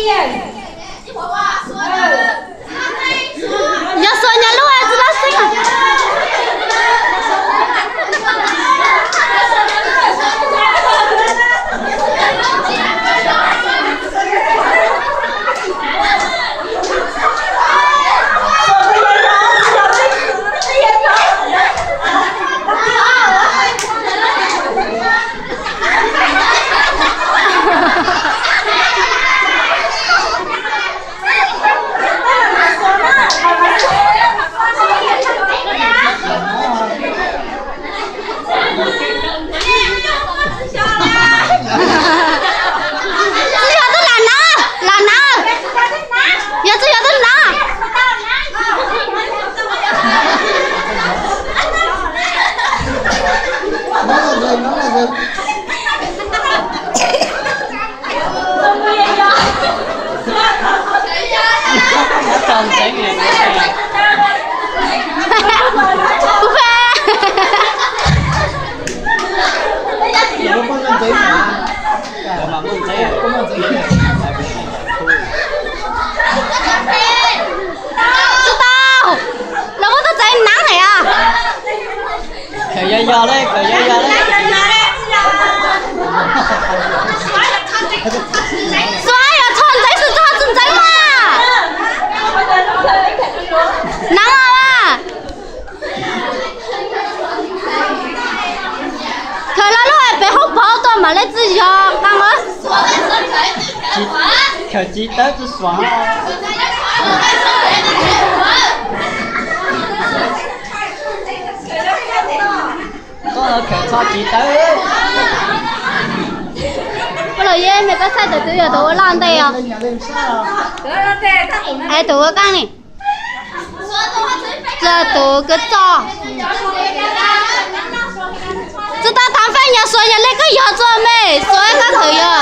Yog xuas nyuag lub tsis tau xeeb. Tsis yog twb lam na, lam na. Yog tsis yog twb na. Kuv phem. Tsis tau, los muab tus txaiv nab hais os. Khaws yog yog li, khaws yog yog li. Xuav yog txog ntxeev xwb, txog tsis ntxeev mas. Nab os. Khaws los lub pem hauv paus tuaj mam li txwj yog nqa os. Khaws tsis tawb tsis xuav. Koj los khaws txog tsis tawb. Koj los yeb me koj saib tus twg yog tus ua loj ntej os. Es tus ua qeej ni. Txog tus kws txog. Tsis tau thav feej, yog xuav yog li koj yog txog me, xuav koj khaws yog.